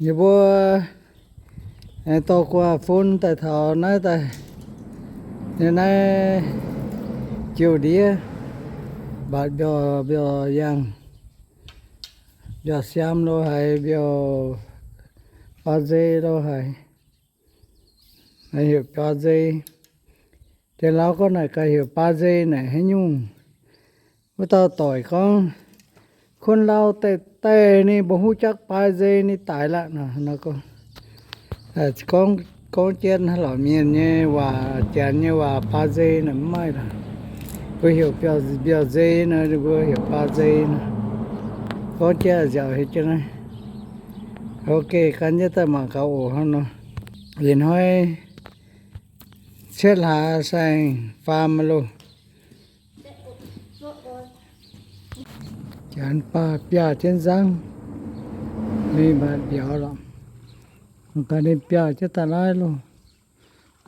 Yie mbuo aengx dorh gu'nguaaz-fun daaih taux naaiv daaih, nyei naaiv jiouv ndiev, mbatc mbiauh, mbiauh yangh, mbiauh siaam lo haic, mbiauh baa nzei lo haic, heuc baa nzei. Janx-Lauv gorngv naaic gaax heuc baa nzei naaic haaix nyungc? Wuov dauh doic gorngv, Kun lauh daaih daaih ninh mbuo huv jaqv baa nzei ninh daic laqv nor. Gorngv, gorngv jienv haaix lorqc mienh nyei waac, janx nyei waac baa nzei naaic mv maaih lorqc. Mbuo heuc mbiauh nzei nor, ninh mbuo heuc baa nzei nor. Gorngv jienv nziaauc hei jienv naaiv. Ok, gan jienv daaih mangc gaax oc hnangv nor. Ih hnoi cietv hlaax saeng-faam loh. Janx baac biaav jienv nzangv, ninh mbatc mbiauz lorqc. Gaax ninh biaav jienv daaih naaiv loh.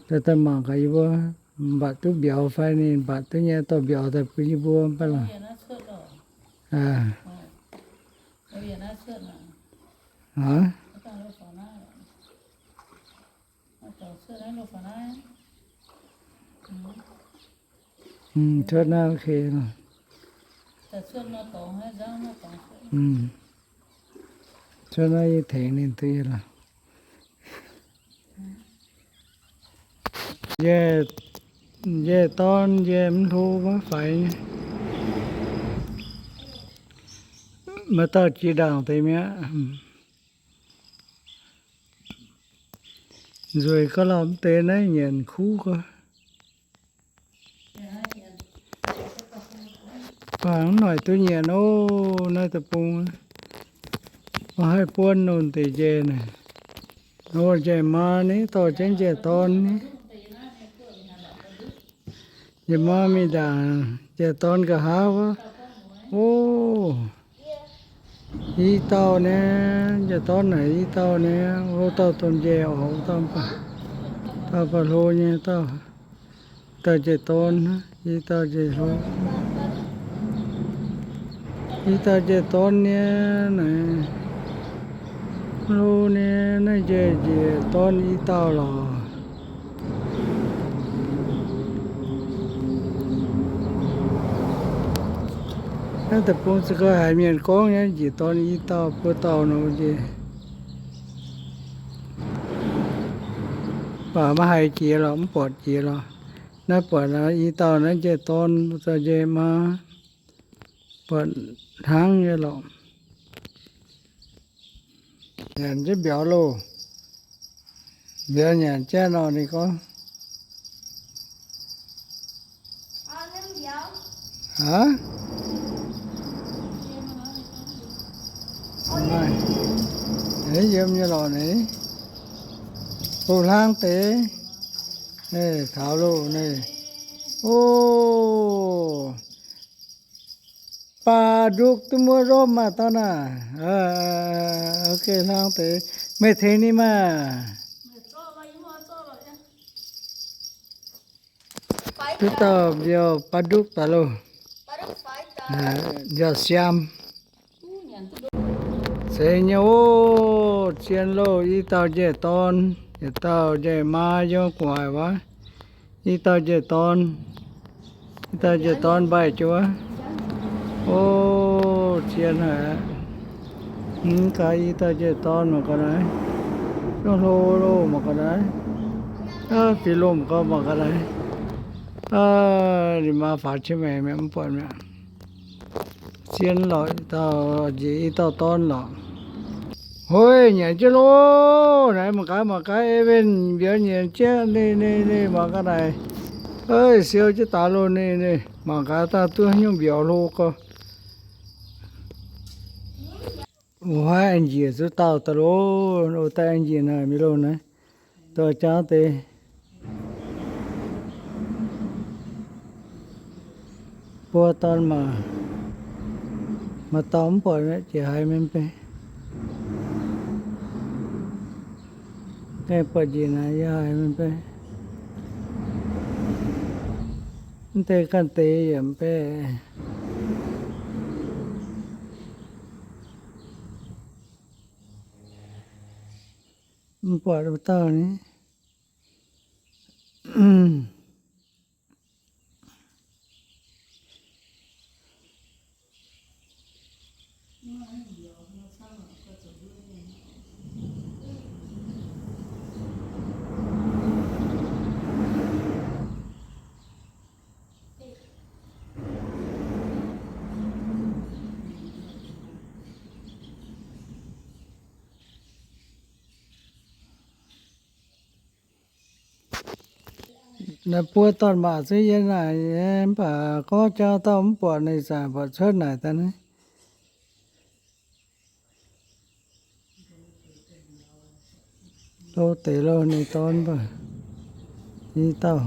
Daaih, daaih mangc gaax yie mbuo mbatc duqv mbiauz fai ninh mbatc duqv nyei, dorh mbiauz daaih bun yie mbuo mv baac lorqc. Cuotv naaiv ok. Cuotv naaiv yie tengx ninh duqv lorqc. Yie, yie dorn yie mv hlo maiv faix nyei. Maaih dauh jiex ndaangc deix mi'aqv. Nzueic gauh lauh mv deix naaiv nyanc kuv gauh. Baac mv noic duqv nyanc ov, naaiv deic-bung. Maiv haih buonv nor deix njaih naaic. Nor njaih maa ni dorh jienv njaih dorn ni. Njaih maa mingh ndaangc njaih dorn nqa'haav wuov. O, i dauh nyei, njaih dorn naaic i dauh nyei, o dauh domh njaih oc, dauh baac hlo nyei dauh. Dauh njaih dorn, i dauh njaih hlo. I dauh njaih dorn nyei naaic, hlo nyei naaiv njaih njiec dorn i dauh lorqc. Naaiv deic-bung za'gengh haiz mienh gorngv nyei njiec dorn i dauh buo dauh nor njiec. Baac maiv haiz jiex lorqc, mv buatc jiex lorqc. Naaiv buatc i dauh naaiv njaih dorn, dauh njaih maa, buatc hnangv nyei lorqc. Nyanc jienv mbiauz loh. Mbiauz nyanc jienv nor ninh gorngv, aav, yiem nyei lorqc ni, bun hlang deix, taux loh ni, o, baac ndukc duqv muoz nzormv maah dauh naah. Ok, hlang deix, meih tengx ninh maah. Duqv dauh mbiauz baac ndukc daaih loh. Mbiauz siaam. Zeiz nyei ov, zien loh, i dauh njaih dorn, yietc dauh njaih maa yiem gu'nguaaic wuov. I dauh njaih dorn, i dauh njaih dorn mbaih jienv wuov. O, zien haic aqv. Mv gaax i dauh njaih dorn mangc gaax naaiv. Zungv hlo loh mangc gaax naaiv. Fih lomh gau mangc gaax naaiv. Ninh maa faaux qiex maengx mi'aqv, mv buatc mi'aqv. Zien lorqc, dauh njiec i dauh dorn lorqc. Hoi, nyanc jienv loh. Naaiv mangc gaax, mangc gaax, Evan mbiauz nyanc jienv, ninh, ninh, ninh mangc gaax naaic. Siou jienv daaih loh, ninh, ninh mangc gaax daaih duqv haaix nyungc mbiauz hlo gau. Wuov haaix aengx njiec zuqc dauh daaih loh, daaih aengx njiec naaic mingh loh naaiv. Dorh jauv deix. Buo dorn mangc, maaih dauh mv buatc mi'aqv, jiex haaix mingh mv bei. Aengx buatc njiec naaic yie haaix mingh mv bei. Mv deix ganh deix yaac mv bei. Mv buatc wuov dauh ni. Naaiv buo dorn-maac se yie naaic nyei, mv baac gorngv jauv dauh mv buatc ninh zanc buatc cuotv naaic daaih naaiv. Lo deix lo ninh dorn mv baac i dauh.